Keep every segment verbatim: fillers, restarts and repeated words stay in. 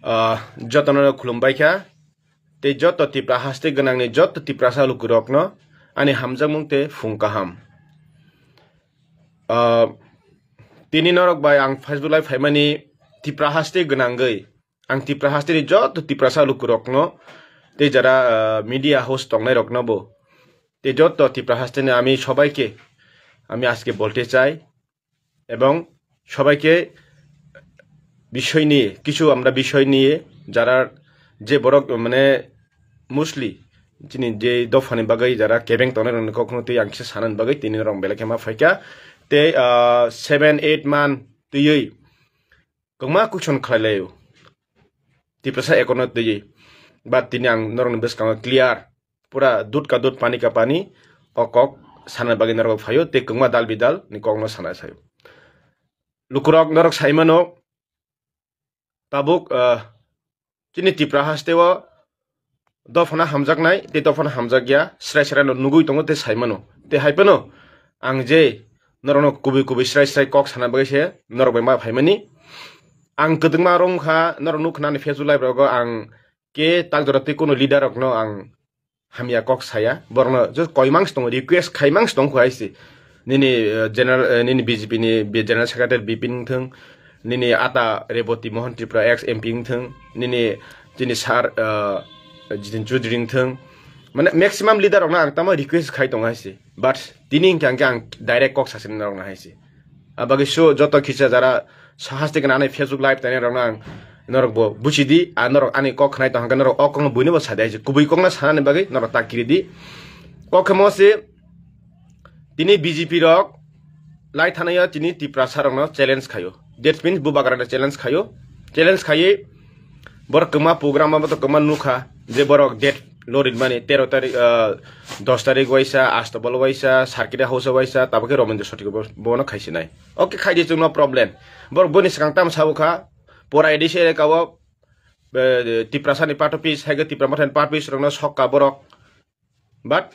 Ah, jotono khulumbai kha. Tei joto Tipra haste gwnangni joto Tiprasa lukurokno ani hamjakmung tei phung kaham. Ah, tini norok bai ang Facebook live phaimani Tipra haste gwnangwi ang Tipra hasteni joto Tiprasa lukurokno tei jara, ah, media host tongnairoknobo tei joto Tipra hasteni ami sobaike ami aske bolte chai. এবং সবাইকে বিষয় নিয়ে, কিছু আমরা বিষয় নিয়ে যারা যে বড় মানে mostly chini je dophani bagwi jara kebeng tongnai rokni kokno twi ang kisa sanani bagwi tini rok belai khe ma phaikha. Tei, ah, seven eight man twiwi kwbangma question khlai laio Tiprasa economy twiwi. But tini ang norokni bwskango clear, pura dud ka dud, pani ka pani, o kok sana bagwi norok phaio, tei kwbangma dal bidal ni kokno sana saio. Lukurok norok saimano, tabuk, ah, chini Tipra haste o dophano hamjaknai tei dophano hamjakya srai srai no nugwi tongo tei saimano. Tei hai phano ang je norokno kubui kubui srai srai kok sana bagwi se norok bai ma phaimani. Ang kwdwkma rwng kha, norok nukha nani Facebook live rogo ang khe tak jora tei kuno leader rokno ang hamya kok saya, borokno just koimang se tongo, request khaimang se tongkho hai se. Nini, eh, general, eh, nini B J P ni bi-, general secretary Bipin wngthung, nini ata Reboti Mohan Tripura ex M P wngthung, nini chini sir, eh, Jitin Chaudhary wngthung. Mane maximum leader rokno ang tamo request khai tongo hai se. But tini hwnkhe ang, ang direct kok sasini norokno hai se. Abagwi su joto kisa jara sahas tei gwnang ani Facebook live tainai rokno ang norok bo buchi di, a norok ani kok khnai tong hwnkhe norok o kokno buino bo sa di hai se. Kubui kokno sanani bagwi norok ta kiri di. Kok khe mo se tini B J P rok lai thanaio tini Tiprasa rokno challenge khaio. That means bubagrano challenge khaio. Challenge khaiwi borok kwma program o to kwma nukha je borok date lo rinmani tero tarik, ah, dos tarik waisa, Astabal waisa, Sarkida House waisa, tabuk khe Romendra Sotik bo, bono khaisinai. Okay, khaidi chwng no problem. Borok boni swkang tamo sabo kha, pora A D C elaka o, eh, Tiprasa ni party office, hai khe Tipra Motha ni party office rokno sokka borok. But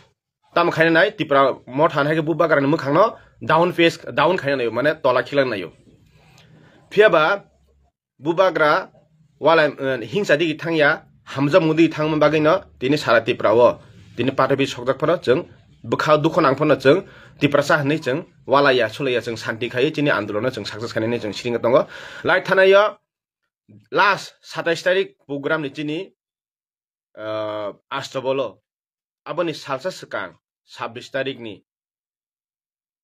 tamo khaina nai, Tipra Motha hai khe bubagrani mwkhangno down face, down khaina naio, mane tola khilana naio. Phiya ba bubagra walai, eh, hingsa digi thangya, hamjakmung digi thangma bagwino tini sara Tipra o tini party office sokjak phano chwng bwkha dukho nang phano chwng Tiprasa hinwi chwng walaiya, sulaiya, chwng santi khaiwi chini andolono chwng success khainani chwng siringo tongo. Lai thanaio last satais tarik program ni chini, ah, Astabalo. Aboni salsa swkang sabis tarikni,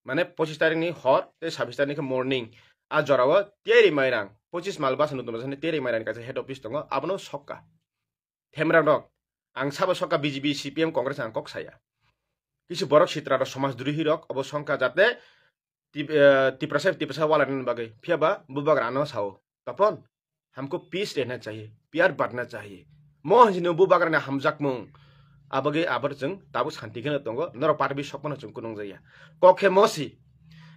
mane pochis tarikni hor tei sabis tarikni khe morning, a jorao Teri Mairang, pochis mile bus no tongma sani Teri Mairang kaisa head office tongo, abono sokka. Themra rok, ang sabo sokka B J P, C P M, Congress ang kok saya. Kisu borok sitra rok, somaj drohi rok obo songkha jate Tip-, eh, Tiprasa, Tiprasa walani bagwi. Phiya ba bubagra ano sao, "Tapon, हमको peace रहना चाहिए, प्यार बढ़ना चाहिए." Mo hinwi bubagrani hamjakmung. Abagwi abar chwng tabuk santi kheno tongo, norok party office sokmano chwng kunung jaya. Kok khe mo si,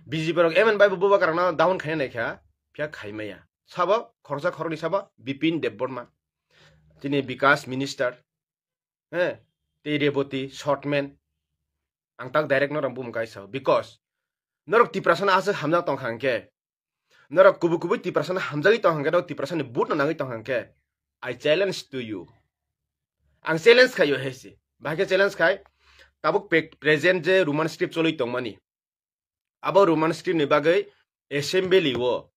B J P rok M N bai bo bubagrano down khaina naikha, phiya khaimaya. Sabo, khoroksa khoroknwi sabo, Bipin Debbarma. Chini Bikas minister, he, tei Reboti, Shortman, ang tak direct norok bumung kaisa, because norok Tiprasano aswk hamjak tong kha hwnkhe, norok kubui kubui Tiprasano hamjagwi tong kha hwnkhe, norok Tiprasani vote no nangwi tong kha hwnkhe, I challenge to you. Ang challenge khaio hai se. Bahai khe challenge khai, tabuk pe-, present je Roman script choli tongmani, abo Roman script ni bagwi assembly o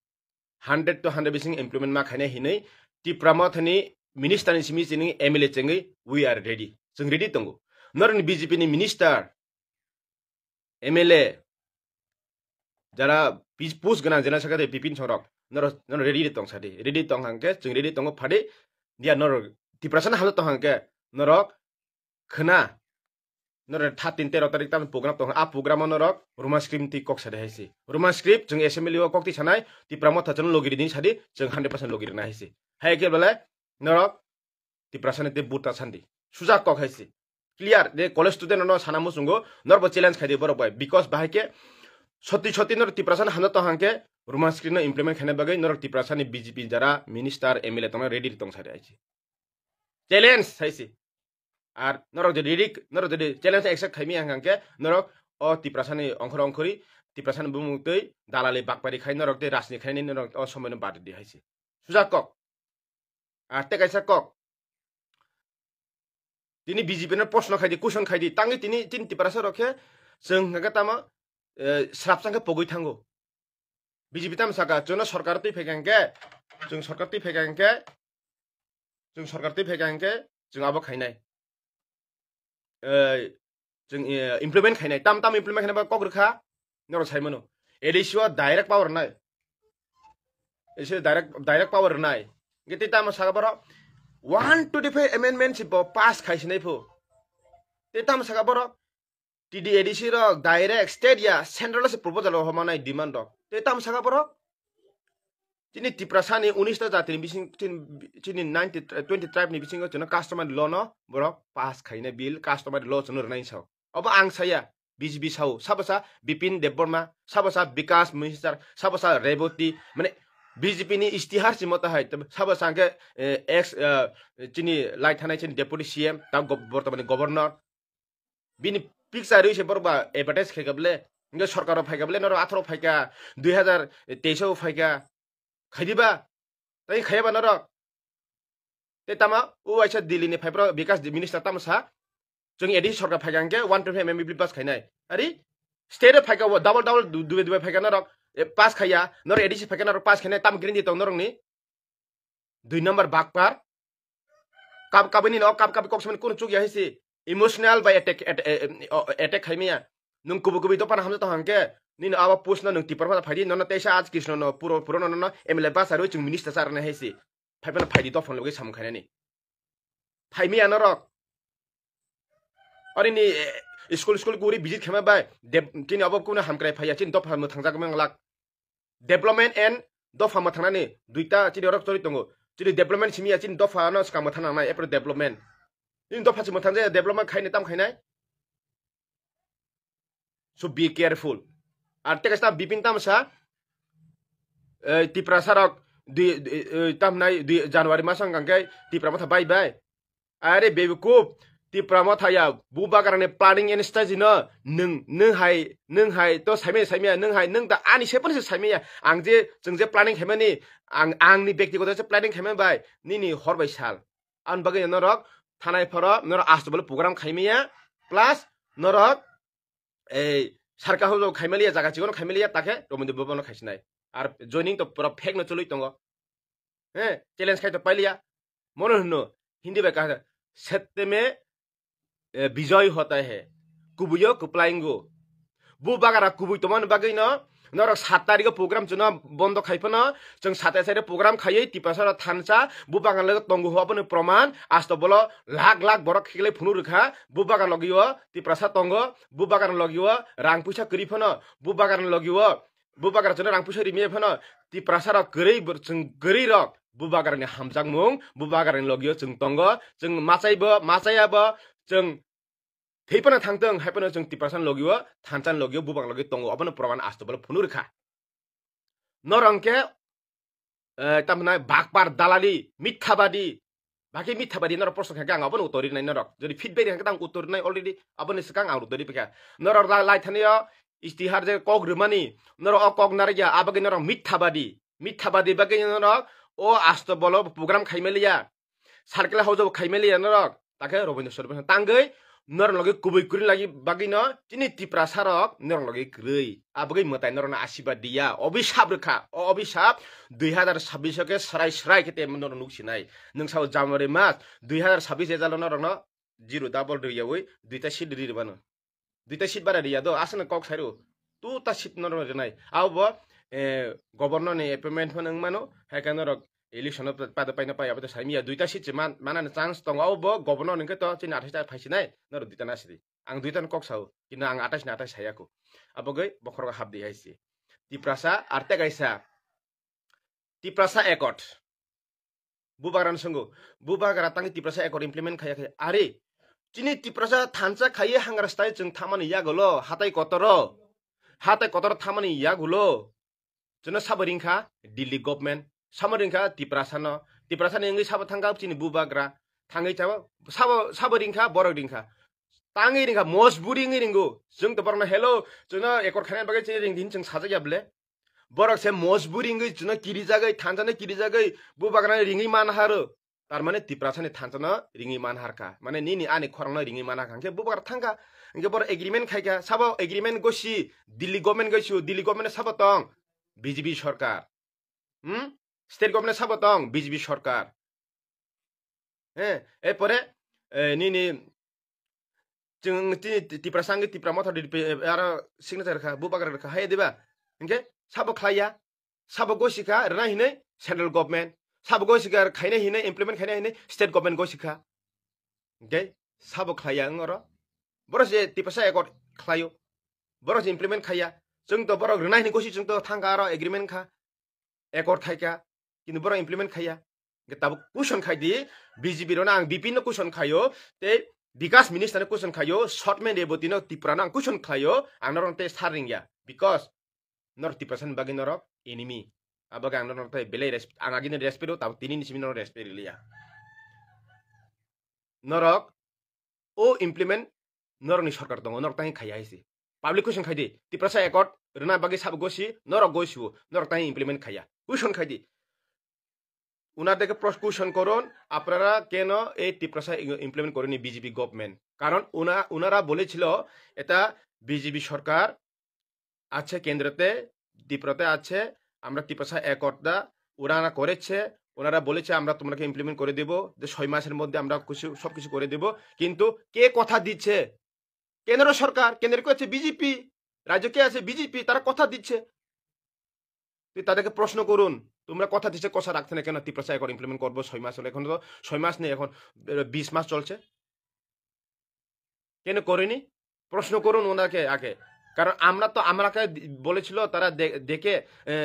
hundred to hundred bising implement ma khainai hinwi Tipra Mothani minister ni simi chini M L A chengwi we are ready. Chwng ready tongo. Norokni B J P ni minister, M L A, jara pis-, post gwnang jena sakha de Bipin Chorok. Norok, norok ready tong sadi. Ready tong hangke, chwng ready tongo phadi. Dia norok Tiprasano hamjak tong hangke, norok khna, norok tha tin tero tarik tamo program tong, a program o norok Roman script twi kok sadi hai se. Roman script chwng assembly o kok twi sanai, Tipra Motha chwng logi rini sadi, chwng hundred percent logi rina hai se. Hai khe bele norok Tiprasani tei buta sandi. Suja kok hai se. Clear, je college student no sana muchungo, norok bo challenge khai di borok bai. Because bahai khe soti soti norok Tiprasano hamjak tong hangke, Roman script no implement khaina bagwi norok Tiprasani B J P jara minister, M L A tongna ready tong sadi hai se. Challenge hai se. Ar norok jodi rik, norok jodi challenge accept khaimi ang hangke, norok o Tiprasani ongkhor ongkhori, Tiprasani bumung twi dalali bakpari khai norok tei rajni khaini norok o somoino bad di hai se. Suja kok. Ar tei kaisa kok. Tini B J P no proshno khai di, question khai di. Tangwi tini, tini Tiprasa rok khe chwng hwnkhe tamo, eh, srapsa khe pogwi thango. B J P tamo saka, chwngno sorkar twi phaikha hwnkhe, chwng sorkar twi phaikha hwnkhe, chwng sorkar twi phaikha hwnkhe, chwng abo khainai. Eh, chwng, eh, implement khainai. Tam tam implement khainai ba kok rwkha, norok sai mano. A D C o direct power nai. A D C o direct, direct power nai. Hwnkhe tei tamo saka borok, one twenty-five amendment si bo pass khai sinai phu. Tei tamo saka borok, T D A D C rok direct state ya central se proposal rok homanai demand rok. Tei tamo saka borok, chini Tiprasa ni unis ta jati ni bising, chini, chini ninety, twenty tribe ni bisingo chwngno customary law no borok pass khaina bill, customary law chwngno rwnai sao. Obo ang saya, B J P sao, sabo sa Bipin Debbarma, sabo sa Bikas Minister, sabo sa Reboti, mane B J P ni istihar si mota hai, sabo sa hwnkhe, eh, ex, eh, chini lai thanai chini Deputy C M, ta go-, bortomani Governor. Bini picture rwi se borok ba advertise khai kable. Hingke sorkar rok phai kable, norok atharo phaika, dui hazar teis o phaika. Khaidi ba? Tai khaya ba norok? Te tama, o waisa Delhi ni phai bro, Bikas di minister tamo sa. Chwng A D C sorkar phaika hingke one twenty five M M B pass khainai. Ari? State o phaika o double double du-, dubai dubai phaika norok, eh, pass khaya, norok A D C phaika norok pass khainai, tamo green di tong norok ni? Dui number bakpar. Kap kabini no, kap kabi kok samani kunu chukya hai si. Emotional by attack, at-, eh, eh, oh, attack khai maya. Nung kubu kubu dophano hamjak tong hangke, nini abo post no nung Tipra Motha phaidi, nono teisa Aj Krishna no puro, puro no, no, M L A basa rwi chwng minister sa rwnai hai si. Phai phano phaidi dophano logwi samung khainani. Phai maya norok. Arini, eh, school, school guri visit khaima bai, dep-, chini abo kuno hamkrai phaiya, chini dopha mwthangjak manglak. Development and dopha mwthangnani duita chini orok chori tongo. Chini development simi ya, chini dopha no swkang mwthang nangnai, epre development. Chini dopha se mwthang jaya, development khainai, tam khainai. So be careful. Ar tei kaisa Bipin tamsa, eh, Tiprasa rok dui, dui, eh, tamnai dui January mas wngkha khe Tipra Motha bai bai. Are bebekuf, Tipra Motha ya, Bubagrani planning and strategy no, nwng, nwng hai, nwng hai, to saimaya, saimaya, nwng hai, nwng ta ani se phano se saimaya. Ang je, chwng je planning khaimani, ang, angni bektigoto se planning khaimani bai, nini hor bai sal. Ang bagwi norok thanai phoro, norok asto bole program khaimaya, plus norok, ei, sarka hojo khaimaliya, jaga chikon khaimaliya, takhe Romendo Bobano khaisinai. Ar joining to pura fake no chului tongo. He, challenge khai to pailiya. Mono hino, Hindi bai kahar, "Satya mein, eh, bijoy hota hai." Kubuyo kuplaingo. Bubagra kubui tomani bagwi no, norok sat tarikh o program chwngno bondo khai phano, chwng satais tarikh o program khaiwi Tiprasa rok thansa, Bubagra logo tongo ho aboni proman, asto bolo lakh lakh borok khiklai phunu rwkha, Bubagra logi o Tiprasa tongo, Bubagra logi o rang puisa kwrwi phano, Bubagra logi o Bubagra chwngno rang puisa rimaya phano Tiprasa rok kwrwi bw-, chwng kwrwi rok Bubagrani hamjakmung, Bubagrani logio chwng tongo, chwng machaibo, machayabo, chwng thwi phano thangtong, hai phano chwng Tiprasani logio, thanchani logio, Bubagrani logio tongo, obono proman asto bolo phunuk rwkha. Norok hwnkhe, eh, tamhinai bakpar dalali, mithabadi, Baki mithabadi norok proshno khe ang abono uttor rinai norok. Jodi feedback rikha khe ang uttor rinai already aboni swkang ang uttor ripikha. Norok la-, lai thani o istihar je kok rwmani, norok o kok narikya, abagwi norok mithabadi. Mithabadi bagwi norok o asto bolo program khaimaliya. Circle house o khaimaliya norok. Takhe Robindra Swarpani tangwi norok logi kubui kwrwini lagi bagwino chini Tiprasa rok norok logi kwrwi. Abagwi mwtai norokno asibad diya. Obisap rwkha. O obisap dui hazar sabbish o khe srai srai khe tei norok nuksinai. Nwng sao January mas dui hazar sabbish ejalo norokno zero double riyawi duita seat ri rwmano. Duita seat bara riya do, aswkno kok sairu. Tuta seat norokno rinai. Abo, eh, governor ni appointment phano wngmano. Hai khe norok election o pada paina pai abo to saimiya. Duita seat se man-, manani chance tongo. Abo governor hwnkhe to chini athais ta phaisinai. Norok duita na sidi. Ang duita no kok sao. Kintu ang athais ni athais saya ko. Abo goi bokhorogo hapdi hai se. Tiprasa, ar tei kaisa. Tiprasa Accord. Bubagrano swngo, Bubagra tangwi Tiprasa Accord implement khaiya khe? Are, chini Tiprasa thansa khaiwi hangra style chwng thamani yagulo, hatai kotoro. Hatai kotoro thamani yagulo. Chwngno sabo ringkha Delhi government, sabo ringkha Tiprasano. Tiprasani wngwi sabo thangkha chini Bubagra. Thangwi chabo, sabo, sabo ringkha, borok ringkha. Tangwi ringkha, mojburi wngwi ringo. Chwng to borokno, "Hello, chwngno accord khaina bagwi chini ring," din chwng sajakya bwle. Borok se mojburi wngwi chwngno kirijagwi, thansano kirijagwi, Bubagrano ringwi man haro. Tar mane Tiprasani thansa no ringwi man harkha. Mane nini ani khorang no ringwi man harkha. Hwnkhe bubagra thangkha. Hwnkhe boro agreement khaikha. Sabo agreement gosi Delhi government gosi, Delhi government sabo tong B J P sarkar. Hmm? State government sabo tong B J P sarkar. He, e pore, eh, nini chwng tini Tiprasa wngwi Tipra Motha di pe-, aro signature kha, bubagra kha, hai diba? Hwnkhe sabo khlaiya, sabo gosi kha, rwna hinwi central government, sabo gosi kha, khaina hinwi, implement khaina hinwi state government gosi kha. Hwnkhe sabo khlaiya wng oro. Boro se Tiprasa accord khlaio. Boro se implement khaiya. Chwng to borok rwna hinwi gosi chwng to thangkha aro agreement kha. Accord khaikha, kintu borok implement khaiya. Hwnkhe tabuk question khai di, B J P rokno ang bipin no question khaio, tei Bikas minister no question khaio, Shortman Reboti no Tripura no ang question khlaio, ang norok tei sar ringya, because norok Tiprasa ni bagwi norok enemy. Abagwi ang norok tei belai resp-, ang agini respect o, tabuk tini ni simi norok respect riliya. Norok o implement norokni sarkar tongo, norok tangwi khaiya hai se. Public question khai di, Tiprasa accord rwna bagwi sabo gosi, norok gosi o, norok tangwi implement khaiya. Question khai di। ওনাদেরকে প্রশ্ন কোশ্চেন করুন, আপনারা কেন এই তিপ্রাসা ইং-, ইমপ্লিমেন্ট করেনি BJP government? কারণ ওনা-, ওনারা বলেছিল এটা বিজেপি সরকার আছে কেন্দ্রতে, ত্রিপুরাতে আছে, আমরা তিপ্রাসা অ্যাকর্ডটা ওনারা করেছে, ওনারা বলেছে আমরা তোমরাকে ইমপ্লিমেন্ট করে দেব, যে ছয় মাসের মধ্যে আমরা কিছু, সবকিছু করে দেব। কিন্তু কে কথা দিচ্ছে? কেন্দ্র সরকার, কেন্দ্রে কে আছে? বিজেপি। রাজ্যে কে আছে? বিজেপি। তারা কথা দিচ্ছে। তুই তাদেরকে প্রশ্ন করুন, তোমরা কথা দিচ্ছে, কথা রাখতে না কেন? তিপ্রাসা অ্যাকর্ড ইমপ্লিমেন্ট করবো ছয় মাস হলো, এখন তো ছয় মাস নেই, এখন, এ, বিশ মাস চলছে। কেন করেনি? প্রশ্ন করুন ওনাকে আগে। কারণ আমরা তো, আমরাকে দি-, বলেছিল তারা দে-, দেখে, এ,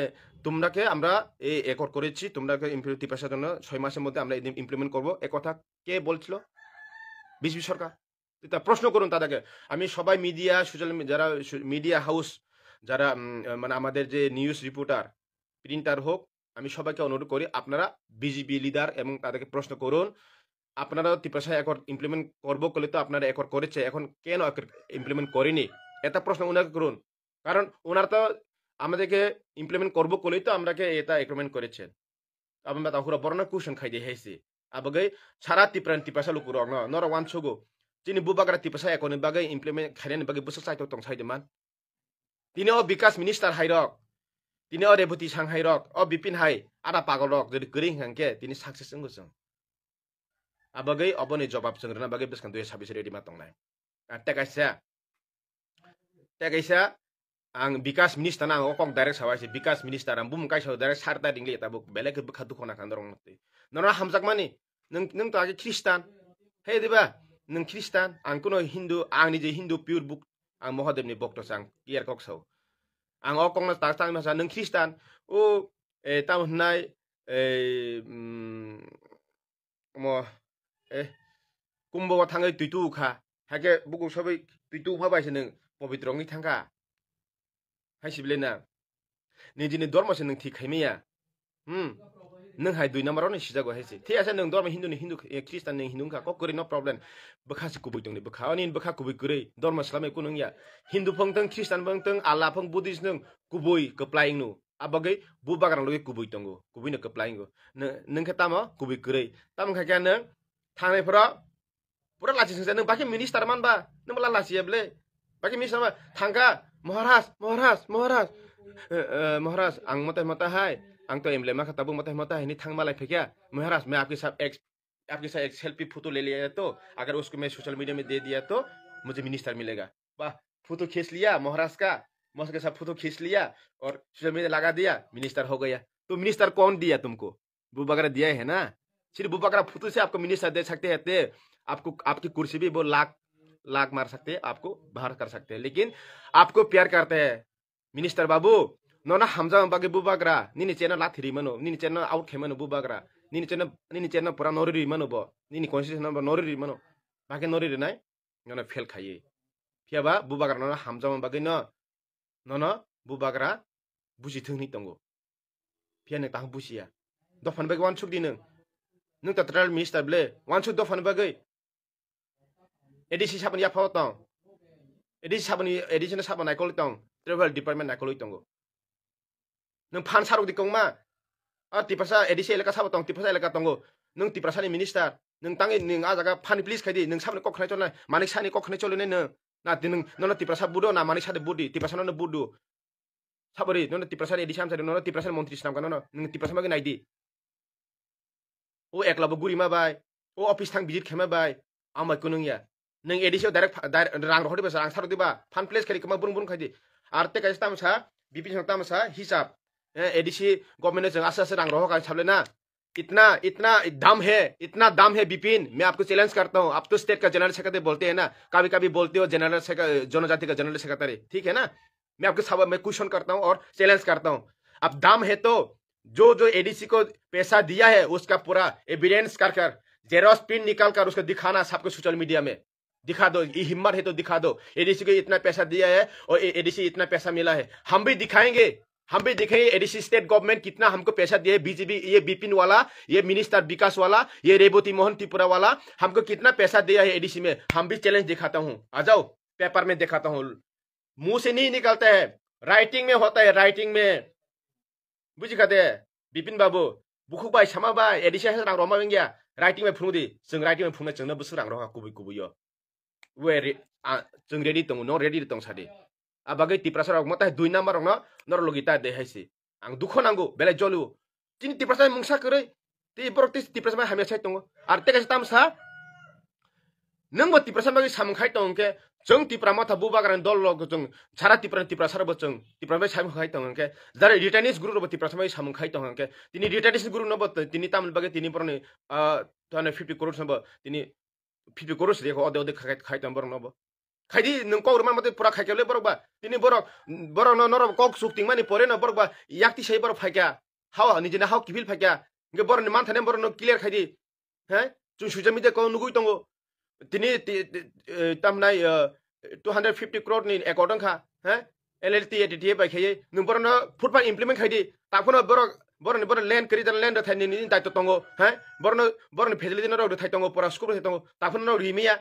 তোমরাকে আমরা এই অ্যাকর্ড করেছি, তোমরাকে ইমপ্লি-, তিপ্রাসার জন্য ছয় মাসের মধ্যে আমরা ইম-, ইমপ্লিমেন্ট করবো। এ কথা কে বলছিল? বিজেপি সরকার। এটা প্রশ্ন করুন তাদেরকে। আমি সবাই মিডিয়া, সোশ্যাল মি-, যারা সো-, মিডিয়া হাউস, যারা, উম, মানে আমাদের যে নিউজ রিপোর্টার, প্রিন্টার হোক, আমি সবাইকে অনুরোধ করি, আপনারা বিজেপি লিডার এবং তাদেরকে প্রশ্ন করুন, আপনারা তিপ্রাসা অ্যাকর্ড ইমপ্লিমেন্ট করবো বলে তো আপনারা অ্যাকর্ড করেছে, এখন কেন ইমপ্লিমেন্ট করেনি? এটা প্রশ্ন ওনাকে করুন। কারণ ওনারা তো আমাদেরকে ইমপ্লিমেন্ট করবো বলেই তো আমরাকে এটা এগ্রিমেন্ট করেছেন। Aboni bata hura borokno question khai di hai se. Abagwi sara Tipra ni Tiprasa lukurokno norok uansugo. Chini bubagra Tiprasa Accord ni bagwi implement khainani bagwi bwswk chaitok tong sai di man. Tini o Bikas minister hai rok, tini o Reboti sang hai rok, o Bipin hai, ada pagol rok jodi kwrwi hwnkha hwnkhe tini success wngwi chwng. Abagwi oboni jobab chwng rwna bagwi bwskang dui sabis ready ma tongnai. Ah, tei kaisa, tei kaisa, ang Bikas minister no ang o kok direct sabai se, Bikas minister ang bumung kaisa direct sar ta ringli tabuk belai khe bwkha dukho nakha norok mati. Norok hamjakmani, nwng, nwng to age Christian, he diba, nwng Christian, ang kuno Hindu, ang nije Hindu pure buk, ang Mahadev ni bokto se ang clear kok sao. Ang o kok no tak tak no sa, nwng Christian, o, e, tamo hwnai, e, mm, omo, eh, kumbo o thangwi twi tu kha. Haikhe buku sabai twi tu ma bai se nwng pobitro wngwi thangkha. Hai se bile na. Nijini dormo se nwng thik khai maya. Hmm. Nwng hai dui number o ni sijago hai se. Thik ase nwng dormo Hindu ni Hindu, eh, Christian ni Hindu wngkha. Kok kwrwi no problem. Bwkha se kubui tongni bwkha. Oni bwkha kubui kwrwi. Dormo swlamwi kunu wngya. Hindu phang tong, Christian phang tong, Allah phang, Buddhist nwng kubui kwplai wngno. Abagwi bubagra logwi kubui tongo, kubui no kwplai wngo. Nw-, nwng khe tamo kubui kwrwi. Tamo kha khe nwng thangnai phoro pura lachi singsa nwng bakhe minister man ba, nwng bwla lachi ya bwle. Bakhe minister ma thangkha, "Maharaj, Maharaj, Maharaj. Eh, eh, Maharaj, ang motai motai hai, ang to M L A ma kha tabuk motai motai hai ni thang malai phekya. Maharaj, main aapke saath ek, aapke saath ek selfie photo le liya to, agar usko main social media mein de diya to mujhe minister milega." Bah, photo khech liya Maharaj ka, Maharaj ke saath photo khech liya aur social media laga diya, minister ho gaya. To minister kaun diya tumko? Bubagra diya hai na? Sirf bubagra photo se aapko minister de sakte hai, te aapko, aapki kursi bhi wo lakh, lakh maar sakte hai, aapko bahar kar sakte hai, lekin aapko pyar karte hai. Minister babu, nono hamjakma bagwi bubagra, nini channel lathi ri mano, nini channel out khai mano bubagra, nini channel, nini channel pura nori ri mano bo, nini constitution bo nori ri mano, bagwi nori rinai, nono fail khaiwi. Phiya ba bubagra nono hamjakma bagwi no, nono bubagra buji thung hinwi tongo. Phiya nwng tang bujiya. Dophani bagwi uansuk di nwng. Nwng ta tribal minister bwle, uansuk dophani bagwi. A D C saboni yaphao tong. A D C saboni, A D C no sabo naikolwi tong. Tribal department naikolwi tongo. Nwng phan sarok di kongma. A Tiprasa A D C elaka sabo tong, Tiprasa elaka tongo. Nwng Tiprasani minister, nwng tangwi nwng a jaga phani please khaidi, nwng saboni kok khnai cholnai, Manik Sani kok khnai cholnai nwng. Na, nwng, nono Tiprasa budo, na Manik Sani budi, Tiprasa nono budu. Sabori, nono Tiprasa A D C amsa, nono Tiprasa montri swnam kha, nono, nwng Tiprasa bagwi naidi. O ekla bo guri ma bai, o office thang visit khe ma bai, ang bai kunung ya. Nwng A D C o direct pha-, direct rang rohor diba, rang saro diba, fund place khali kwma burung burung khaidi. Ar te kaisa tamsa, B P song tamsa, hisab. Eh, A D C government jeng asa asa rang rohor kan sable na. इतना इतना दम है, इतना दम है विपिन, मैं आपको चैलेंज करता हूँ। आप तो स्टेट का जनरल सेक्रेटरी बोलते हैं ना, कभी कभी बोलते हो जनरल सेक्रे- जनजाति का जनरल सेक्रेटरी, ठीक है ना? मैं आपके सब में क्वेश्चन करता हूँ और चैलेंज करता हूँ। अब दम है तो जो जो एडीसी को पैसा दिया है उसका पूरा एविडेंस कर कर, जेरोक्स प्रिंट निकाल कर उसको दिखाना सबको सोशल मीडिया में। दिखा दो, ये हिम्मत है तो दिखा दो, एडीसी को इतना पैसा दिया है और एडीसी इतना पैसा मिला है। हम भी दिखाएंगे, हम भी दिखाएंगे एडीसी स्टेट गवर्नमेंट कितना हमको पैसा दिया है। बीजेपी, ये विपिन वाला, ये मिनिस्टर विकास वाला, ये रेवती मोहन त्रिपुरा वाला हमको कितना पैसा दिया है एडीसी में, हम भी चैलेंज दिखाता हूँ। आ जाओ, पेपर में दिखाता हूँ। मुंह से नहीं निकलता है, राइटिंग में होता है, राइटिंग में। Buji kha de, Bipin babu, bukhuk bai sama bai, A D C hai rang roma wngya, writing bai phunuk di, chwng writing bai phunuknai chwngno bwswk rang roha kubui kubui o. We re-, a, chwng ready tongo, no ready tong sadi. A bagwi Tiprasa rok mo tai dui number rok no, nor logi ta de hai si. Ang dukho nango, belai jolu. Chini Tiprasa mungsa kwrwi, tei borok tei Tiprasa bai hamya sai tongo. Ar tei kaisa tamsa, Nwng bo Tiprasa bagwi samung khai tong hwnkhe, chwng Tipra motha bubagrani dol rok chwng sara Tipra ni Tiprasa rok bo chwng Tipra bai samung khai tong hwnkhe, jara returnees group rok bo Tiprasa bagwi samung khai tong hwnkhe, tini returnees group no bo tini tamni bagwi tini borok ni, ah, two hundred fifty crores no bo tini fifty crores de ode ode khai, khai tong borok no bo. Khaidi nwng kok rwma mate pura khai khe le borok ba, tini borok, borok no norok kok suk tingmani pore no borok ba yakti sai borok phai kha, hao nijini hao kiphil phai kha, hwnkhe borok ni manthani borok no clear khai di. He? Chwng social media kok nugui tongo. Tini ti-, ti-, eh, tamnai, eh, two hundred fifty crore ni accord wngkha. He? L L T A T T A bai khaiwi. Nwng borokno food pan implement khai di. Taphano borok, borokni, borok land kwrwi jana land rwthai nini daitw tongo. He? Borokno, borokni facility no rok rwthai tongo, pora school rwthai tongo. Taphano no rimiya.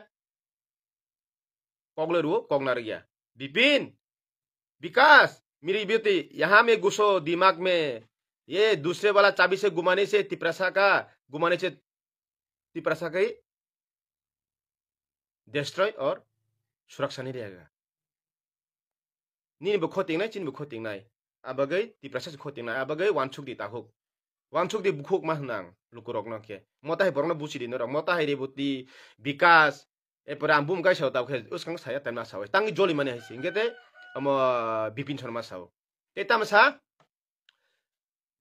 Kok le ruo, kok narwkya. Bipin, Bikas, miri beauty, yaha me guso, dimak me, ye dusre wala chabi se gumane se Tiprasa ka, gumane se Tiprasa kai destroy or suraksha ni rega. Nini bo khoting nai, chini bo khoting nai. Abagwi Tiprasa se khoting nai, abagwi wansuk di tahuk. Wansuk di bukhuk ma hwnang lukurokno khe. Mota hai borokno busi di norok. Mota hai Reboti, Bikas, epore ang bum kaisa tau khe uskang saya tamna sao. Tangwi joli mani hai se. Hingke te amo Bipin Sharma sao. Te tamo sa,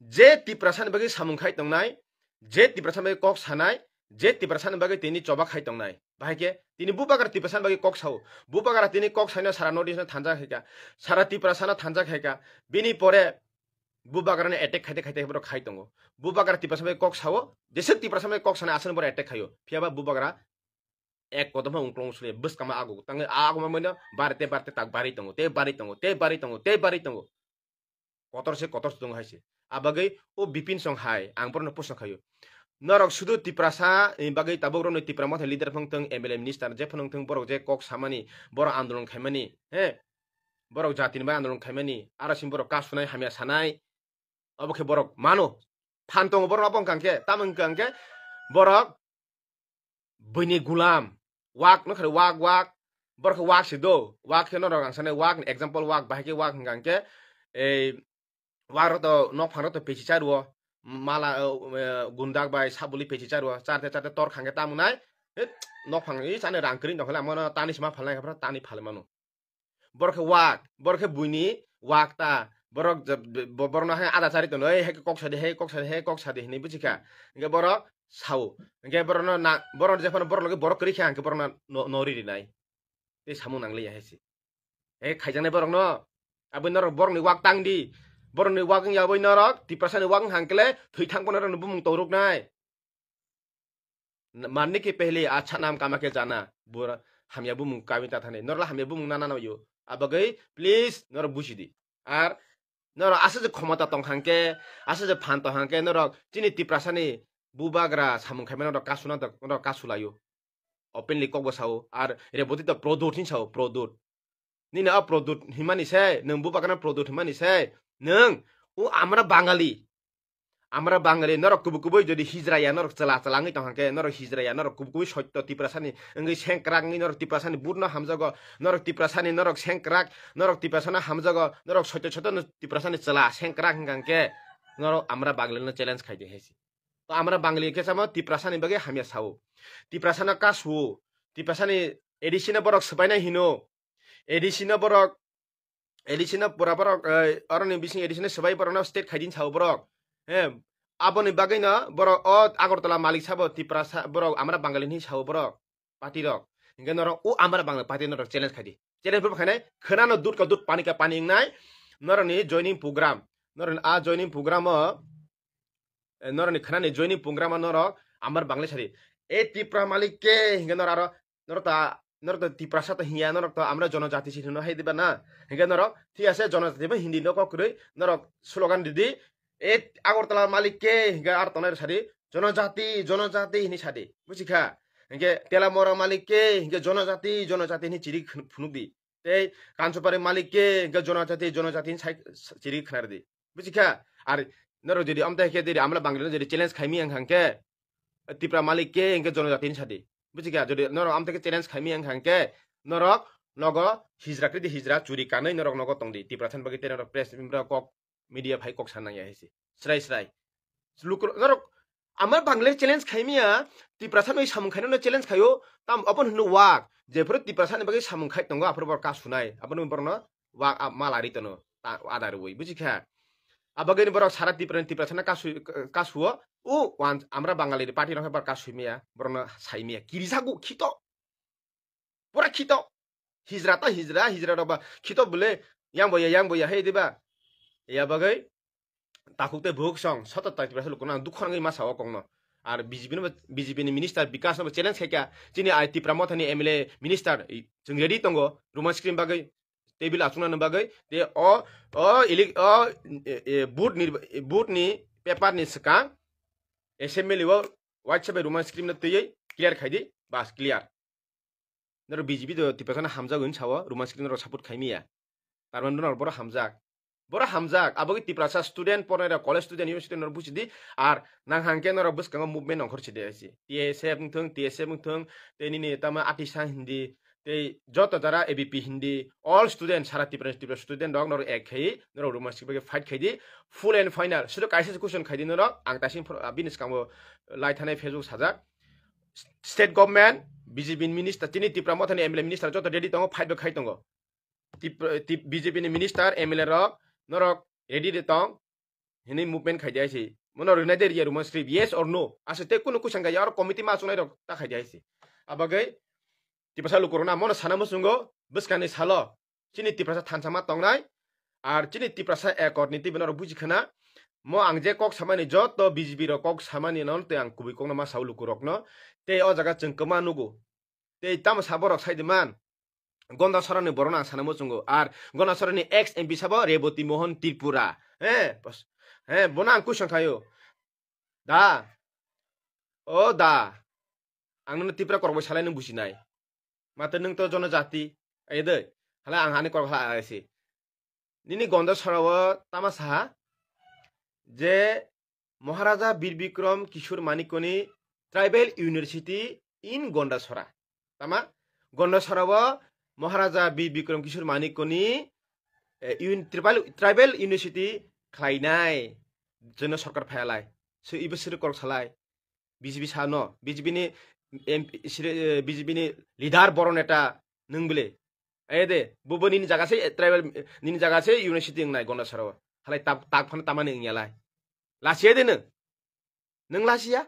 je Tiprasa ni bagwi samung khai tongnai, je Tiprasa ni bagwi kok sanai, je Tiprasa ni bagwi tini choba khai tongnai. Bahai khe tini bubagra Tiprasa ni bagwi kok sao. Bubagra tini kok saino sara North East no thansa khaika. Sara Tiprasa no thansa khaika. Bini pore bubagra ni attack khaite khaite borok khai tongo. Bubagra Tiprasa bai kok sao, jeswk Tiprasa bai kok sanai aswk borok attack khaio. Phiya ba bubagra ek kodom ha ungklong sule bwskang ma ago. Tangwi ago ma mano barite barite tak bari tongo, te bari tongo, te bari tongo, te bari tongo. Kotor se kotor se tongo hai se. Abagwi o Bipin Song hai ang borokno proshno khaio. Norok sudu Tiprasa ni bagwi tabuk rokni Tipra motha leader phano thung, M L A minister je phano thung, borok je kok samani, borok andolon khaimani, he? Borok jatini bai andolon khaimani, aro sini borok kasunai hamya sanai, obo khe borok mano. Phan tongo borok abo wngkha khe, tamo wngkha khe borok buini gulam, wak no khe wak, wak, borok khe wak se do, wak khe norok ang sanai wak ni example wak bahai khe wak wngkha khe, ei, Warok to nokphang rok to pechi charuo, mala, eh, gundak bai sabuli pechi charuo, charte charte tor khangke tamo nai, eh, nokphang i chani rang kring tongkhe amo no tani sima phalnai khe tani phalmano. Borok khe wak, borok khe buini wak ta, borok je, bo-, borok no hai ada chari tono, "Ei, hai kok sadi, hai kok sadi, hai kok sadi," hinui buchikha. Hingke borok sao, hingke borok no na, borok jephano borok loge borok kwrwi khe hingke borok no, no, no ri rinai. Tei samung nang liya hai se. E khaijaknai borokno. Aboni norok borokni wak tang di. Borokni wak wngya aboni norok, Tiprasani wak wngkha hwnkhe le thwi thang phano norokni bumung toruknai. Marne ke pehle achha naam kama ke jana. Bura hamya bumung kami ta thani. Norok le hamya bumung nana no yo. Abagwi please norok buji di. Ar norok aswk je khomota tong hwnkhe, aswk je phan tong hwnkhe norok chini Tiprasani bubagra samung khaimano norok kasuna norok kasulaio. Openly kokbo sao, ar Reboti to product hin sao, product. Nini o product hinmani se, nwng bubagrano product hinmani se, nwng o amra Bangali. Amra Bangali norok kubu kubui jodi hijra ya, norok chwla chwla wngwi tong hwnkhe, norok hijra ya, norok kubu kubui sotto Tiprasani wngwi sengkrak wngwi norok Tiprasani burno hamjago, norok Tiprasani norok sengkrak, norok Tiprasano hamjago, norok sotto sotto no Tiprasani chwla sengkrak wngkha hwnkhe norok Amra Bangali no challenge khai di hai se. To Amra Bangali khe samo Tiprasani bagwi hamya sao. Tiprasano kasuo. Tiprasani A D C no borok swbainai hino. A D C no borok, A D C no pura borok, eh, oroni bising A D C no swbai borokno state khaidin sao borok. He, aboni bagwino borok o Agartala malik sabo Tiprasa borok Amra Bangali hinwi sao borok. Party rok. Hinkhe norok o Amra Bangali party norok challenge khaidi. Challenge bo khainai khwnano dut ka dut pani ka pani wngnai. Norokni joining program. Norokni a joining program o, eh, norokni khwnani joining program o norok Amra Bangali sadi. E Tipra malik ke hinkhe norok aro norok ta, norok ta Tiprasa ta hiya, norok ta Amra jonojati si hino hai diba na. Hinkhe norok thik ase jonojati bo Hindi no kok kwrwi norok slogan didi. E Agartala malik ke hinkhe ar tongnai sadi jonojati, jonojati hinwi sadi. Buji kha? Hinkhe Telamora malik ke hinkhe jonojati, jonojati hinwi chiri khn-, phunuk di. Tei Kanchupari malik ke hinkhe jonojati, jonojati hinwi sai chiri khna di. Buji kha? Ar norok jodi amtai khe diri Amra Bangali no jodi challenge khaimi ang hangkhe Tipra malik ke hinkhe jonojati hinwi sadi. Buji kha? Jodi norok amtai khe challenge khaimi ang hangkhe norok nogo hijra kri di hijra churi kanwi norok nogo tong di. Tiprasani bagwi tei norok press rok kok media phai kok sana nangya hai se. Srai srai. Lukur norok Amra Bangali challenge khaimiya, Tiprasani samung khainano challenge khaio, tam abon hino wak. Jephuru Tiprasani bagwi samung khai tongo, aphuru bor kasunai. Aboni borno wak a-, malari tono, ta-, adarwi, buji kha? Abagini borok sara Tiprani Tiprasana kasu-, kasuo, o wan Amra Bangali party rok bar kasuimiya, borno saimiya. Kirisago khito. Pura khito. Hijra ta hijra, hijra rok ba khito bole, yang boya, yang boya, hei diba? Ya bagwi takhuk tei buhuk song, soto tai Tiprasa lukurok ang dukho nangwi masa o kokno. Ar B J P no, B J P ni minister Bikas no challenge khaikha, chini ai Tipra Mothani M L A minister, i, chwng ready tongo, Roman script bagwi, table achukna bagwi, te o, o, ili-, o, e, e, boot ni, boot ni paper ni swkang, assembly o, WhatsApp bai Roman script no twiwi clear khaidi, bas clear. Norok B J P do Tiprasano hamjak hwnwi sao, Roman script norok support khaimiya. Tarmani norok borok hamjak. Borok hamjak, abogwi Tiprasa student, pornairok college student, university norok buchidi, ar nang hangke norok bwskango movement ongkhor chidi aisi. T S F wngthung, T S F wngthung, tei nini tamo atisa hindi, tei joto jara A B P hindi, all student, sara Tiprasa, Tiprasa student rok norok ek khai, norok Roman script bai fight khaidi, full and final. Sudu kaisa se question khaidi norok, ang taising phor-, bini swkango lai thanai Facebook sajak. State government, B J P ni minister, chini Tipra Mothani M L A minister joto ready tongo, fight bo khai tongo. Tip-, tip-, B J P ni minister, M L A rok, norok ready de tong, hini movement khai de aisi. Mono rwnai de riya Roman script, yes or no? Ase te kunu kusang kaya, aro committee ma chunai rok ta khai de aisi. Abagwi, Tiprasa lukurok na mono sana muchungo, bwskangni salo, chini Tiprasa thansa ma tongnai, ar chini Tiprasa ekot ni tibino rok buji khana, mo ang je kok samani joto B J P rok kok samani non te ang kubui kokno ma sao lukurokno, tei o jaga chwng kwma nugo. Tei tamo sa borok sai di man, Gonda Sorani borokno ang sana muchungo, ar Gonda Sorani ex M P sabo Reboti Mohan Tripura, he, bos-, he, bono ang question khaio, da, o da, ang nono Tipra korok bai salai nung businai. Mate nung to jonojati. Ai de. Hala ang hani korok hala aisi. Nini Gonda Sorao tama saha je Maharaja Bir Bikram Kishore Manikyani Tribal University in Gonda Sora. Tama Gonda Sorao Maharaja Bir Bikram Kishore Manikyani, eh, un-, tribal, tribal university khlainai. Jono sorkar phayalai. So ibo siri korok salai. B J P sano, B J P ni M P, siri, eh, B J P ni leader boro neta nung bile. Aye de, bubo nini jaga se, eh, tribal, eh, nini jaga se university wngnai Gonda Sorao. Halai tak, tak phano tamani wngya lai. Lasiya de nung. Nung lasiya?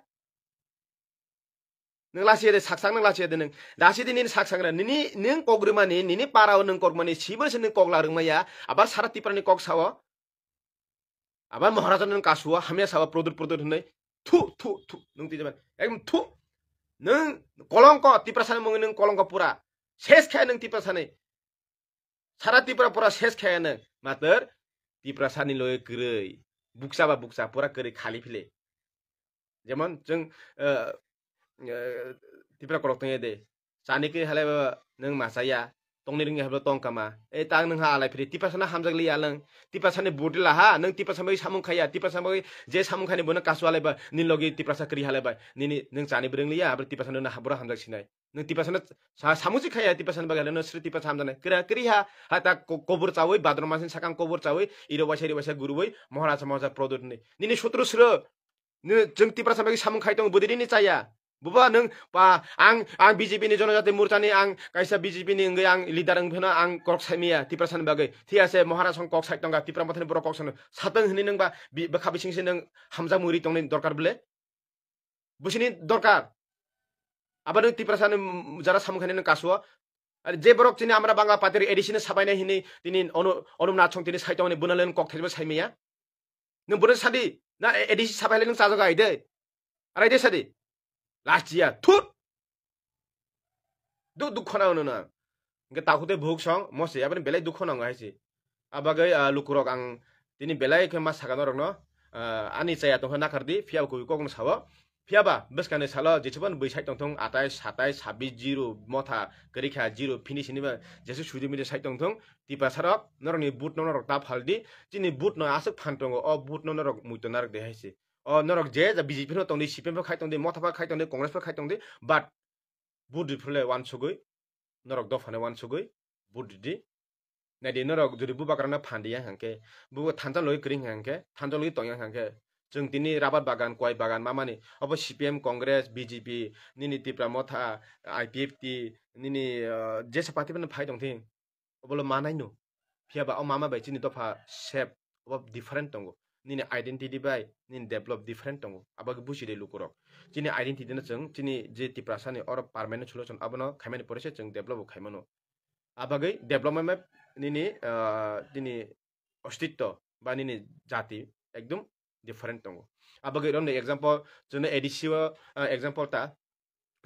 Nung lasiya de, saksak nung lasiya de nung. Dasi de nini saksak na. Nini, nung kok rwmani, nini para o nung kok mani, sibo se nung kok la rwngmaya. Abar sara Tipra ni kok sao. Abar Maharaja nung kasua, hamya sao produr produr hinai. Thu, thu, thu. Nung twi jaman. Ekdom thu. Nung kolongko, Tiprasa ni mungwi nung kolongko pura. Ses khe nung Tiprasa ni. Sara Tripura pura ses khaya nung. Mator Tiprasa ni loge kwrwi. Buksa ba buksa pura kwrwi khali phile. Jemon chwng, eh, eh, Tripura kolok tongya de. Chani khe halai ba nung machaya. tongni ringya habo tong kama. E tang nung ha alai phiri. Tiprasa na hamjak liya lang. Tiprasa ni budi la ha. Nung Tiprasa bai samung khaya. Tiprasa bai je samung khani bono kasu alai ba. Ni logi Tiprasa kri halai ba. Nini nung chani bring liya. Abri Tiprasa nung na habura hamjak sinai. Nung Tiprasa na sa-, samung si khaya Tiprasa ni bagale. Nung sri Tiprasa hamjak nai. Kira kri ha. Ha ta ko-, kobor chawi. Badrom masin sakang kobor chawi. Iro waisa iro waisa guru bai. Mohara sa mohara product ni. Nini sutru sro. Nini jeng Tiprasa bai samung khai tong. Budi ni chaya. Buba nung pa ang ang B J P ni Jonojati Morcha ni ang kaisa B J P ni wngwi ang leader wng phano ang kok sai maya Tiprasa ni bagwi. Thik ase Maharaj song kok sai tongkha Tipra Motha ni borok kok sano satang hwnwi nung ba bi-, bwkha bising se nung hamjak mui ri tongni dorkar bwle. Busini dorkar. Abo nung Tiprasa ni, mm, jara samung khainai nung kasuo. Ar je borok chini Amra Bangla Party A D C no sabainai hwnwi tini Onu-, Onum Nath song tini sai tongni buna len kok thaiba sai maya. Nung buna sadi na A D C sabai le nung chajago ai de. Arai de sadi. Last year. Thut. Du dukho na nuna. Nge takhute buhuk song mosi abani belai dukho nango hai si. Abagwi, ah, lukurok ang tini belai khe ma sakano rokno, ah, ani chaya tongkha nakardi, phiya kubui kokno sao. Phiya ba bwskangni salo jesuban bui sai tongthung atai satai sabis zero motha kwrwikha zero finish hinwi ba jesu suidi mili sai tongthung. Tiprasa rok norokni boot no norok ta phaldi, chini boot no aswk phan tongo, o boot no norok muito narwk de hai si. O norok je ja B J P no tongdi, C P M pho khai tongdi, motha pho khai tongdi, Congress pho khai tongdi, but boot rifle wansugwi norok dophano wansugwi boot ridi. Naidi norok jodi bubagrano phan di yang hangkhe, bubo thansa loi kwrwi hangkhe, thansa loi tong yang hangkhe, chwng tini rabar bagan, koi bagan mamani, obo C P M, Congress, B J P, nini Tipra Motha, I P F T, nini, ah, jesa party phano phai tong thing, obolo manai no. Phiya ba o mama bai chini dopha sep, obo different tongo. Nini identity bai nini develop different tongo. Abo khe busi de lukurok. Chini identity no chwng, chini je Tiprasa ni oro permanent solution abono khaimani pore se chwng develop bo khaimano. Abagwi development bai nini, ah, nini ostitto ba nini jati ekdom different tongo. Abagwi romni example, chwngno A D C o, ah, example ta,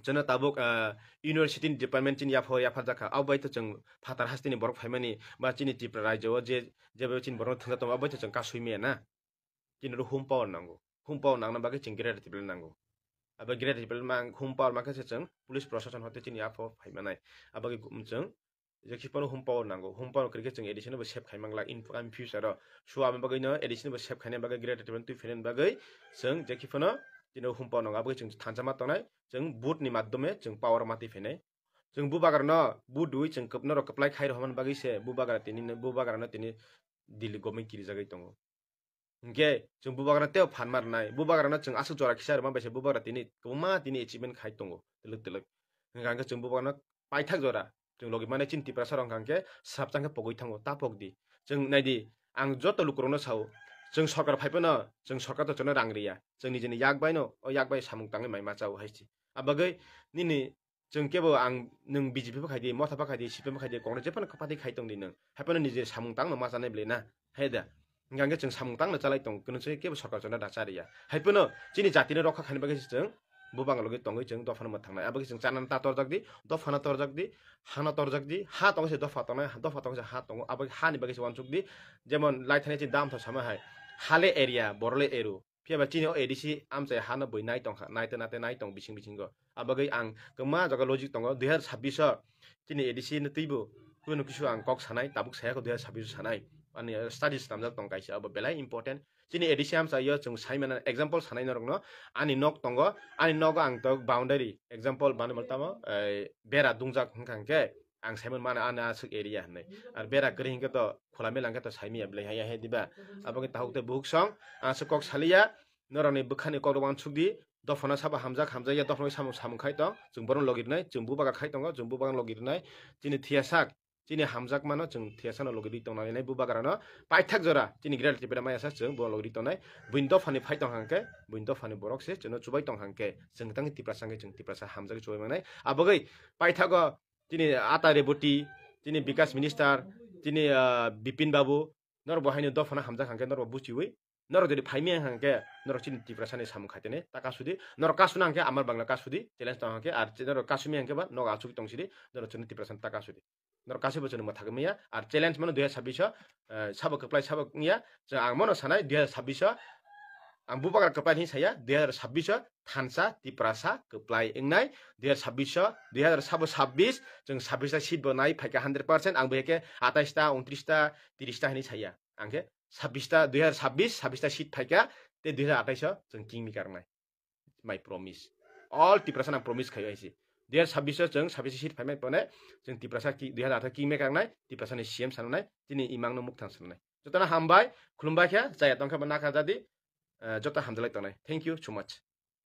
chwngno tabuk, ah, university ni department chini yaphar yaphar jakha. Abo bai to chwng phatar hasteni borok phaimani ba chini Tripura rajyo o je, jebo chini borok thangsa tongo, abo bai to chwng kasui maya na. Chini ro home power nango. Home power nangna bagwi chwng greater Tipraland nango. Abo greater Tipraland mang home power mangkha se chwng police proshashan hote chini yapho phaimanai. Abagwi chwng jekhi phano home power nango. Home power kwrwi khe chwng A D C no bo save khai mangla in, in future o. So, aboni bagwi no A D C no bo save khaina bagwi greater Tipraland twi phaina bagwi chwng jekhi phano chini home power nango. Abagwi chwng thansa ma tongnai, chwng vote ni madhyome chwng power ma twi phainai. Chwng bubagra no vote dui chwng kwpno rok kwplai khai rw hwnmani bagwi se bubagra tini, bubagra no tini Delhi government kirijagwi tongo. Hinkhe chwng bubagrano teibo phan ma rwnai, bubagrano chwng aswk jora kisa rwma bai se bubagra tini kwbangma tini achievement khai tongo twlwk twlwk. Hinkha hinkhe chwng bubagrano paithak jora chwng logi mane chini Tiprasa rok hinkha hinkhe swrapsa hinkhe pogwi thango, ta pok di. Chwng nai di, ang joto lukurokno sao, chwng sorkar phai phano chwng sorkar to chwngno rang riya, chwng nijini yak baino o yak bai samung tangwi mai ma chao hai se. Abagwi nini chwng kebo ang nwng B J P bo khai di, Motha bo khai di, C P M bo khai di, Congress jephano party khai tong di nwng. Hai phano nijini samung tangno ma chanai bwle na, hai da? Hinkha hinkhe chwng samung tangno chalai tongo, kwrwngsa kebo sorkar chwngno da cha riya. Hai phano chini jatino rokha khaina bagwi se chwng bubagra logi tongwi chwng dophano mwthangnai. Abagwi chwng chanano ta torjak di, dophano torjak di, hano torjak di, ha tongo se dopha tongnai, dopha tongo se ha tongo, abagwi hani bagwi se uansuk di. Jemon lai thani chini dam tho sama hai, hale area, borole eru, Phiya ba chini o A D C amchai hano bui nai tongkha, nai tongna tei nai tong bising bisingo. Abagwi ang kwma jaga logic tongo, dui hazar sabbish o chini A D C no twibo kuno kisu ang kok sanai, tabuk saya kho dui hazar sabbish o sanai. Ani studies namjak tong kaisa, abo belai important. Chini A D C amchai o chwng sai mano example sanai norokno, ani nok tongo, ani nogo ang tok boundary, example bana mal tamo, eh, bera dungjak hwnkha hwnkhe, ang saiman mano ani aswk area hinwi. Ar bera kwrwi hinkhe to khula mela hinkhe to saimaya belai hai hai diba? Abo khe tahuk tei buhuk song, ang aswk kok saliya, norokni bwkhani kok rok uansuk di, dophano sabo hamjak hamjakya, dophano samung samung khai tong, chwng bono logi rwnai, chwng bubagra khai tongo, chwng bubagra logi rwnai, chini thiyasak, chini hamjakmano chwng thiyasano logi rwi tongna nai bubagrano, paithak jora chini greater Tipraland maya sa chwng bono logi rwi tongnai, buini dophani phai tong hangkhe, buini dophani borok se chwngno chubai tong hangkhe, chwng tangwi Tiprasa hangkhe chwng Tiprasa hamjagwi chubai mangnai, abogwi paithago chini Ata Reboti, chini Bikas Minister, chini, ah, Bipin Babu, norok bo haino dophano hamjak hangkhe norok bo buchiwi, norok jodi phaimya hangkhe norok chini Tiprasani samung khaitene ta kasudi, norok kasuna hangkhe Amar Bangla kasudi, challenge tong hangkhe, ar norok kasumya hangkhe ba nogo achugwi tongsidi, norok chini Tiprasani ta kasudi. Norok kasibo chwngno mwthagwi manya, ar challenge mano dui hazar sabbish o, eh, sabo kwplai sabo wngya, chwng ang mano sanai dui hazar sabbish o, ang bubagra kwplai hinwi saya, dui hazar sabbish o, thansa Tiprasa kwplai wngnai. Dui hazar sabbish o, dui hazar sabo sabbish, chwng sabbish ta seat bo nai phaikha hundred percent, ang bo heke atais ta, untris ta, tris ta hinwi saya. Ang khe sabbish ta, dui hazar sabbish, sabbish ta seat phaikha, tei dui hazar atais o chwng kingmaker wngnai. My promise. All Tiprasa nang promise khayo aisi. Dui hazar sabbish o chwng sabbish seat phaimai pone, chwng Tiprasa ki-, dui hazar atais kingmaker wngnai, Tiprasa ni C M sanwnai, chini imang no mukthang sanwnai. Jotona hambai, khulumbai khe, chaya tongkha ba nakha jadi, eh, joto hamjalai tongnai. Thank you so much.